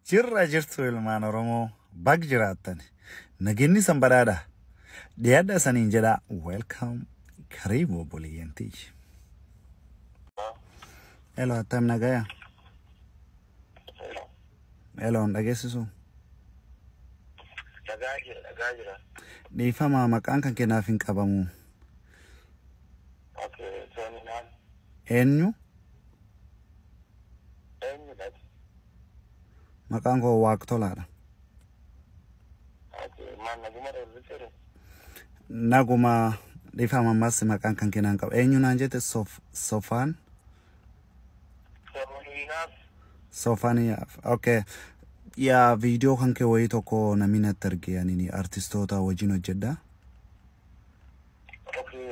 Jirra jirtu ilmaan Oromoo bag jiraattan nageenyi san badhaadha. Dhiyaadha saniin jedha welcome karibu obboleeyyan tiyya. Hello, attam nagaya? Hello, hin dhageessisu? Dhagaa jira, dhagaa jira. Dhiifama maqaan kan kennaaf hin qabamu. Okay, sooninaan Eenyu? Eenyudha? Maqaan koo Waaqtolaadha. Okay, maal naguma dhoolbiseere? Naguma dhiifama ammas maqaan kan kennaan qabu. Eenyu naan jette Sofaan? Sooninaaf. Sofaaniyaaf. Okay. Yaa viidiyoo kan kee wayii tokko namni natti arge ani artistoota wajjin hojjedha. Okay.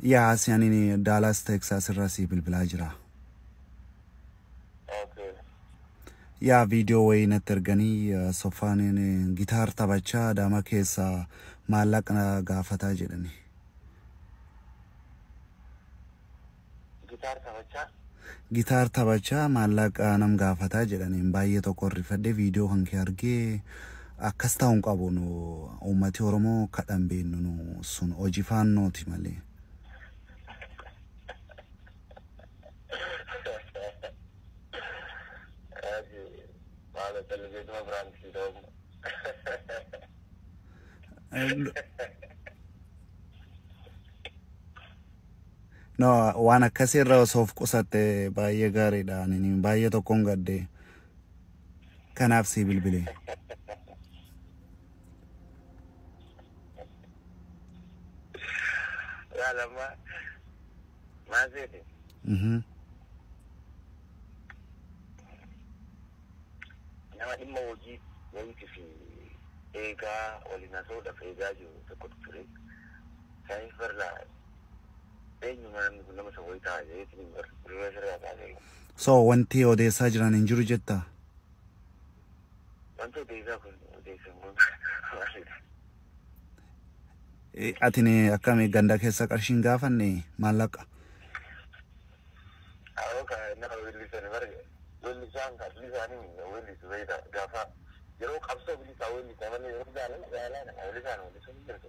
Yaa asi ani Dallas Texas irraa si bilbilaa jira. Okay. Yaa viidiyoo wayii natti erganii Sofaaniin gitaar taphachaa Adaama keessa maallaqa gaafataa jedhani. Gitaar taphachaa? Gitaar taphachaa maallaqa nam gaafataa jedhaniin baay'ee tokko rifadhee viidiyoo kan kee argee akkas ta'uu hin qabu nu uummati Oromoo kadhan beeknu nu sun hojii faannooti malee. Okay. Maal calliseetuma biraan si ta'u. No, waan akkasii irraa osoo of qusatte baay'ee gaariidha. Ani baay'ee tokkoon gadde. Kanaaf si bilbile. Yaa lammaa maal seete? Nama dhimma hojii wayiitii fi eegaa waliin haasa'uudhaaf eegaa jiru tokkotu ture. Saayinsi barlaa eenyuma namni kun nama isa wayii ta'a jedheetiin birraa sirraa kaasee. So wanti odeessaa jiran hin jiru jetta? Wanti odeessaa kun odeessan kun maalidha? Ati akkami ganda keessa qarshiin gaafanne maallaqa? Awoo ka nama weellisan barge weellisaan ka bilisaanii weellisu beekta gaafa yeroo qabsoo bilisaa weellisa malee yeroo jaalala jaalala weellisaan weellisuun hin jirtu.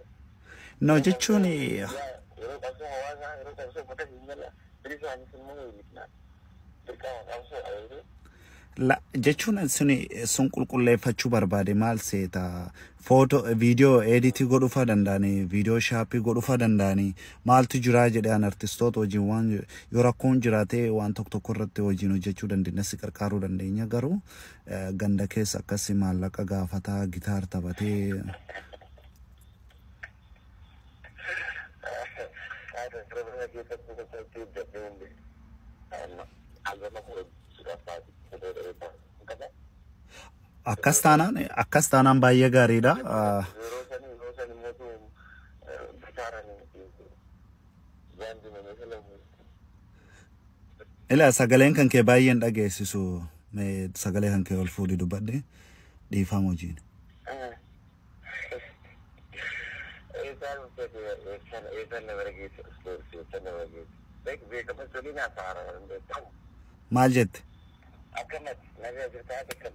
No jechuun Yeroo qabsoo hawaasaa yeroo qabsoo uummata keenya bilisaanis immoo weellisna. Dirqama qabsoo ayeetee. La jechuun suni sun qulqulleeffachuu barbaade maal seeta footoo viidiyoo editii godhufaa danda'anii viidiyoo shaappii godhufaa danda'anii maaltu jiraa jedhan artistoota wajjin waan yoo rakkoon jiraate waan tokko tokko irratti wajjin hojjechuu dandeenya si qarqaaruu dandeenya garuu ganda keessa akkasi maallaqa gaafataa gitaar taphatee Haadha sirba keessatti keessatti hojjedhee hin beeku. Albama koo hojjechuudhaaf baasii qaba. Akkas taanaan baay'ee gaariidha. Yeroo sanii immoo gitaaraan baandii nama salamu. Ila sagaleen kan kee baay'een dhageessisu mee sagalee kan kee ol fuudhii dubbadhe dhiifama hojiin. Eessaan uffate eessaan eessaan nama dhageessu eessaan nama dhageessu. Beekama soliin haasa'aa beekamu. Maal jette? Akkanatti nagaa jirtaa akkam.